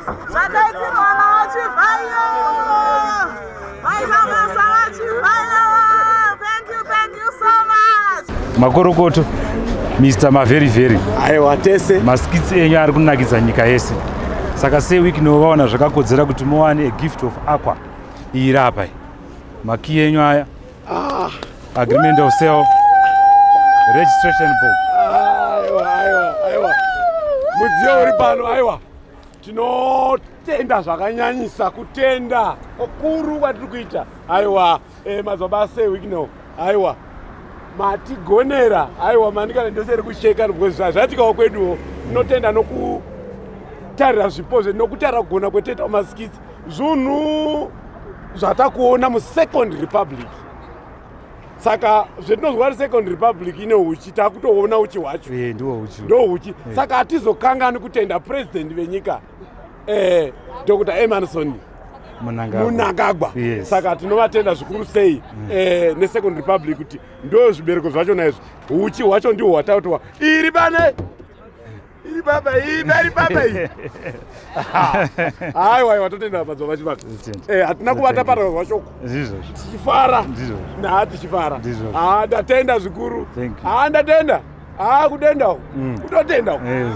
Zvakaitirwa naVaChivhayo. Vaita basa VaChivhayo. Thank you, thank you so much. Makorokoto, Mr Maveri Very. Aiwa, tese. Maskits enyu ari kunakidza nyika yese, saka seWicknell vaona zvakakodzera kuti muwane a gift of aqua. Iyi iri apa iyi, makiyi enyu aya, agreement of sale, registration book. Aiwa, aiwa, aiwa, mudziyo uri pano. Aiwa, tinotenda zvakanyanyisa, kutenda kukuru kwatiri kuita. Aiwa, madzibaba seWicknell, aiwa, matigonera. Aiwa, mandikana ndoseri kusheka because zvaitikawo kweduwo. Tinotenda nokutarira zvipo zvedu, nokutarira kugona kwetoita maskits, zvinhu zvatakuona muSecond Republic. Saka zvetinozwa kuti Second Republic ine uchi, takutoona uchi hwacho. Ndiwo uchi. Ndo uchi. Saka hatizokanganwi kutenda president venyika, Dr Emmerson Mnangagwa. Mnangagwa. Yes. Saka tinovatenda zvikuru sei neSecond Republic, kuti ndo zvibereko zvacho naizvo, uchi hwacho ndihwo hwatautwa. Iri pane iri baba, iyi iri baba iyi. Aiwa, aiwa, totenda madzibaba Chivaka. Totenda. Hatina kuvata parazwa shoko. Ndizvozvo. Tichifara. Ndizvozvo. Naa tichifara. Ndizvozvo. Ha, ndatenda zvikuru. Thank you. Ha, ndatenda. Ha, kutenda uku. Kutotenda uku. Yes.